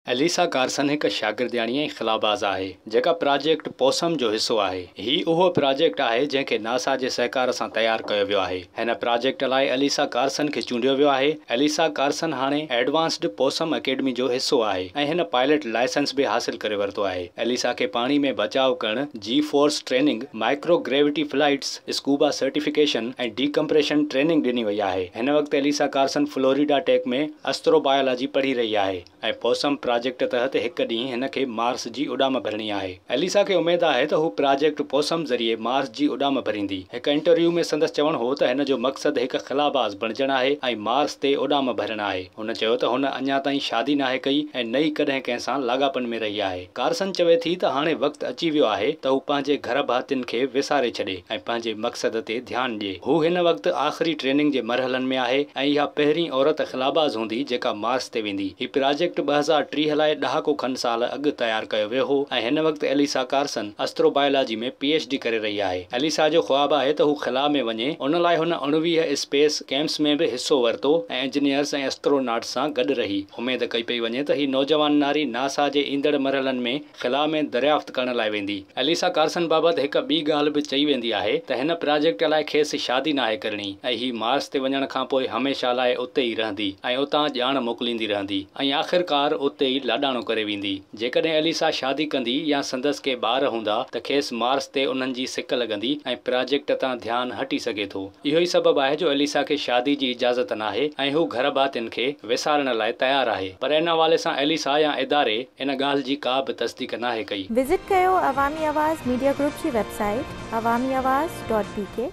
ايليسا Carson هڪ شاگردياڻي ۽ خلاباز آهي، جيڪا پراجيڪٽ پوسم جو حصو آهي. هي اهو پراجيڪٽ آهي، جنهن کي ناسا جي سهڪار سان تيار ڪيو ويو آهي. هن پراجيڪٽ لاء ايليسا ڪارسن کي چونڊيو ويو آهي. ايليسا ڪارسن هاڻي ايڊوانسڊ پوسم اڪيڊمي جو حصو آهي ۽ هن پائلٽ لائسنس به حاصل ڪري ورتو آهي. ايليسا کي پاڻي ۾ بچاء ڪرڻ، G force training, micro gravity flights, scuba certification ۽ decompression training ڏني وئي آهي. هن وقت ايليسا ڪارسن فلوريڊا ٽيڪ ۾ استروبايولاجي پڙهي رهي آهي. ۽ پوسم پراجيڪٽ تحت هڪ ڏينهن هن کي مارس جي اڏام ڀرڻي آهي. ايليسا کي اميد آهي ته هو پراجيڪٽ پوسم ذريعي مارس جي اڏام ڀريندي. هڪ انٽرويو ۾ سندس چوڻ هو ته هن جو مقصد هڪ خلاباز بڻجڻ آهي ۽ مارس تي اڏام ڀرڻ آهي. هن چيو ته هن اڃا تائين شادي ناهي ڪئي ۽ نه ئي ڪڏهن ڪنهن سان لاڳاپن ۾ رهي آهي. ڪارسن چوي ٿي ته هاڻي وقت اچي ويو آهي ته هو پنهنجي گهر ڀاتين کي وساري ڇڏي ۽ پنهنجي مقصد تي ڌيان ڏئي. هو هن وقت آخري ٽريننگ جي مرحلن ۾ آهي ۽ اها پهرين عورت خلاباز هوندي جيڪا مارس تي ويندي. هي پراجيڪٽ 2030 لاء ڏهاڪو کن سال اڳ تيار ڪيو ويو هو ۽ هن وقت Elisa Carson astrobiology ۾ P H D ڪري رهي آهي. ايليسا جو خواب آهي ته هو خلا ۾ وڃي، ان لاء هن 19 اسپيس ڪيمپس ۾ به حصو ورتو ۽ انجنيئرز ۽ استروناٽس سان گڏ رهي. اميد ڪئي پئي وڃي ته هي نوجوان ناري ناسا جي ايندڙ مرحلن ۾ خلا ۾ دريافت ڪرڻ لاء ويندي. ايليسا ڪارسن بابت هڪ ٻي ڳالهه به چئي ويندي آهي ته هن پراجيڪٽ لاء کيس شادي ناهي ڪرڻي ۽ هي مارس تي وڃڻ کانپوء هميشه لاء اتي ئي رهندي ۽ اتان ڄاڻ موڪليندي رهندي ۽ آخرڪار اتي ئي لاڏاڻو ڪري ويندي. جيڪڏهن ايليسا شادي ڪندي يا سندس ڪي ٻار هوندا ته کيس مارس تي انهن جي سڪ لڳندي ۽ پراجيڪٽ تان ڌيان هٽي سگهي ٿو. اهو ئي سبب آهي جو ايليسا کي شادي جي اجازت ناهي ۽ هو گهر ڀاتين کي وسارڻ لاء تيار آهي پر ان حوالي سان ايليسا يا اداري ان ڳالهه جي ڪا به تصديق ناهي ڪئي. وزٽ ڪيو عوامي آواز ميڊيا گروپ جي web site Awami Awaz dot B K.